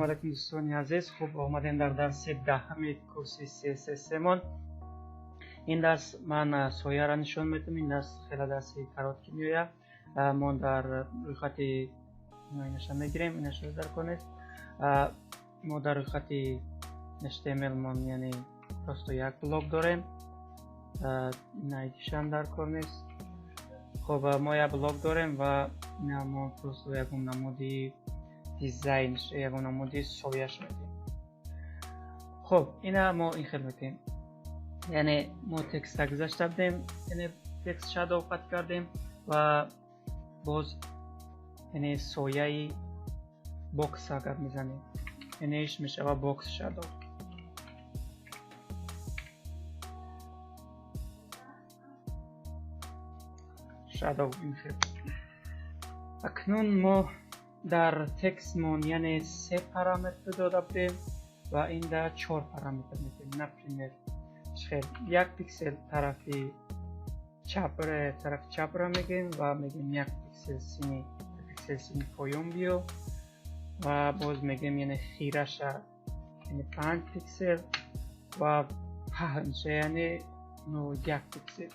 Алайкум, дӯстони азиз. Хуб, омадем дар дарси 10-уми курси CSS-мон. Ин дарс ман сояро нишон медиҳам. Ин дарс хеле дарси короткий меояд. Мо дар рӯйхати инаша мегирем, инаша дар кор нест. Мо дар рӯйхати HTML-мон, яъне просто як блок дорем. Ин дар кор нест. Хуб, мо як блок дорем ва мо просто ягон намуди дизайн, ягон намуди сояш медиҳем. Хуб, ина мо ин хел метиҳем, яъне мо текста гузашта будем, яъне text shadow қат кардем ва боз яъне сояи box агар мезанем, яъне иш мешава box shadow. Shadow ин хел. Акнун мо дар текстмон, яъне се параметр дода будем ва ин да чор параметр метавонем. Например, хел як пиксел тарафи чап, тарафи чапро мегӯем ва мегӯем як пиксел сини, пиксел сини поён биё ва боз мегӯем, яъне хираша, яъне 5 пиксел ва паҳнша, яъне 1 пиксел.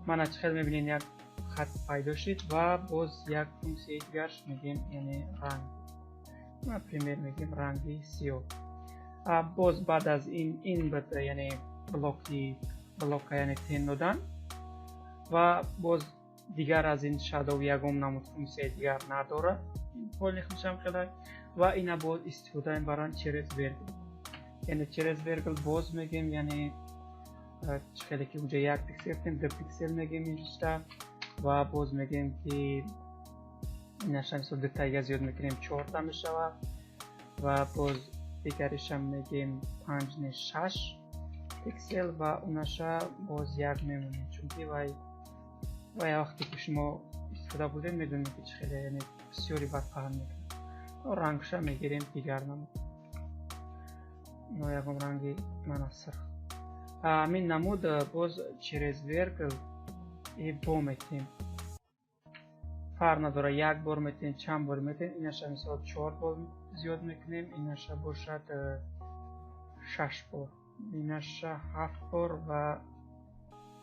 Мана, чӣ хел мебинед, як хат пайдо шуд. Ва боз як функсияи дигарш мегӯем, яъне ранг, например, мегӯем ранги сиёҳ. Боз баъд аз ин яъне блоки блока, яъне тень додан ва боз дигар аз ин shadow ягон намуд функсияи дигар надорад. Полный худшам хелай ва ина боз истифода мебаранд через вергул, яъне через вергул боз мегӯем, яъне чӣ хеле ки унҷа як пиксел гуфтем, 2 пиксел мегӯем инҷа ва боз мегӯем, ки инаша мисол дутаига зиёд мекунем, чорта мешавад ва боз дигаришам мегӯем панҷ, не, 6 пиксел ва унаша боз як мемонем, чунки вай вақте ки шумо истифода бурдем, медонем, ки чӣ хеле, яъне бисёри бад паҳн мекунад. Рангша мегирем дигар намуд, но ягон ранги мана сирх. Ҳамин намуд боз через вергул бо метиҳем, фарқ надорад, як бор метиҳем, чанд бор метиҳем. Инаша мисол чор бор зиёд мекунем, инаша бошад шаш бор, инаша ҳафт бор ва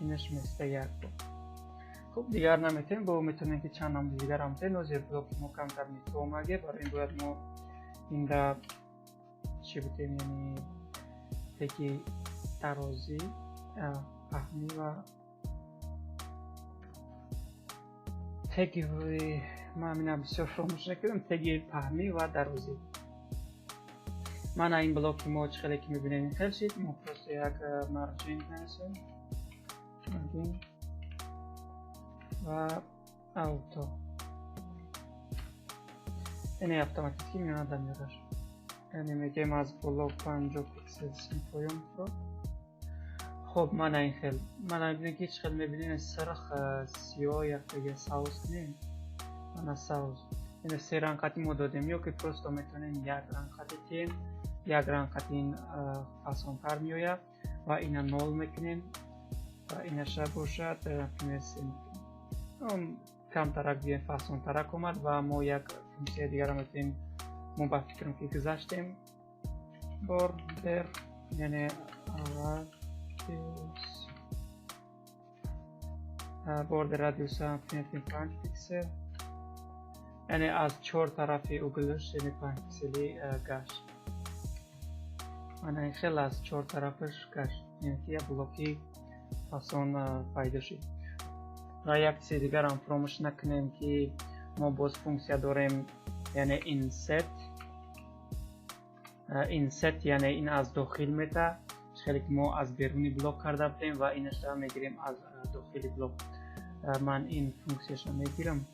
инаш места як бор. Хуб, дигар наметиҳем. Бо метавонем, ки чанд намуди дигар ҳам метиҳем. Нозир блоки мо камтар омаге, барои ин бояд мо инда чӣ бутем, яъне теги дарозӣ, паҳнӣ ва теги, ман ина бисёр фаромӯш накардам, теги паҳнӣ ва дарозӣ. Мана, ин блоки мо чӣ хеле ки мебинем, ин хел шид. Мо просто як margin менависем, margin ва auto, яъне автоматически меонада меораш, яъне мегӯем аз боло 50 пиксел син поёнро. Хуб, мана ин хел. Мана, мебинем, ки чӣ хел мебинем, сирх, сиёҳ, яктага сабз кунем. Мана, сабз, яъне се рангқати мо додем ё ки просто метавонем як рангқати тиҳем. Як рангқати ин фасонтар меояд ва ина нол мекунем ва инаша бошад, например, се мекунем, камтарак биёем, фасонтарак омад. Ва мо як функсияи дигарро метавонем. Мо ба фикрам, ки гузаштем border, яъне radius, border radius метавонем 5 пиксел, яъне аз чор тарафи угл аш, яъне 5 пиксели гашт. Мана, ин хел аз чор тарафаш гашт, яъне ки як блоки фасон пайдо шуд. Ва як чизи дигарам фаромӯш накунем, ки мо боз функсия дорем, яъне inset. Inset, яъне ин аз дохил мета, хеле ки мо аз беруни блок карда будем ва инаша мегирем аз дохили блок. Ман ин функсияша мегирам.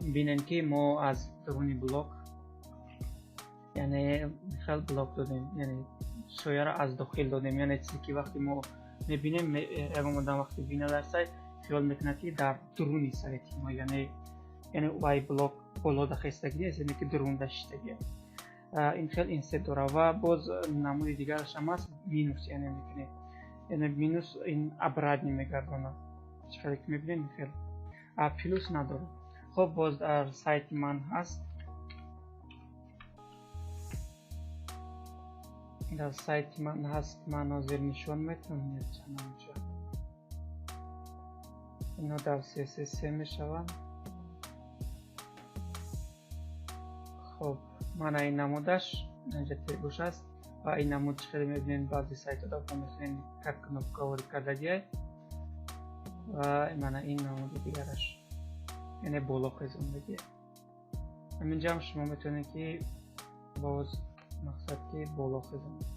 Бинем, ки мо аз дуруни блок, яъне хел блок додем, яъне сояро аз дохил додем, яъне чизе ки вақте мо мебинем, ягон одам вақте бина дар сайт, хиёл мекунад, ки дар дуруни сайти мо, яъне вай блок боло дахестагӣ нест, яъне ки дурунда шиштагӣ. Ин хел inset дорад. Ва боз намуди дигараш ҳам аст, минус, яъне мекунем, яъне минус ин обратно мегардонад. Чӣ хеле ки мебинем, ин хел плюс надорад. Хуб, боз дар сайти ман ҳаст. Дар сайти ман ҳаст, ман ҳозир нишон метавонам якчанд намудша. Ино дар CSS мешаванд. Хоб, мана ин намудаш инҷа тегуш аст ва ин намуд чӣ хеле мебинед, баъзе сайтҳо дар мехоҳем как кнопка ворид кардагиай ва мана ин намуди дигараш, яъне боло хезондагиай. Ҳаминҷаам шумо метавонед, ки боз мақсад ки боло хезонед.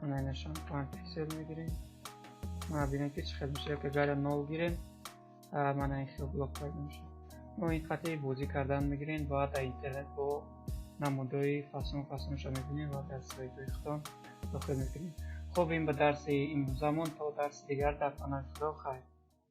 Мана инашам 5 пиксел мегирем. Мана бинем, ки чӣ хел мешавад. Агар 0 гирем, мана ин хел блок пайдо мешавад. Мо ин хати бозӣ кардан мегирем ва дар интернет бо намудҳои фасон фасонша мебинем ва дар сайтҳои худтон дохил мекунем. Хуб, ин ба дарси имрӯзамон. То дарси дигар дар паноҳи Худо, хайр.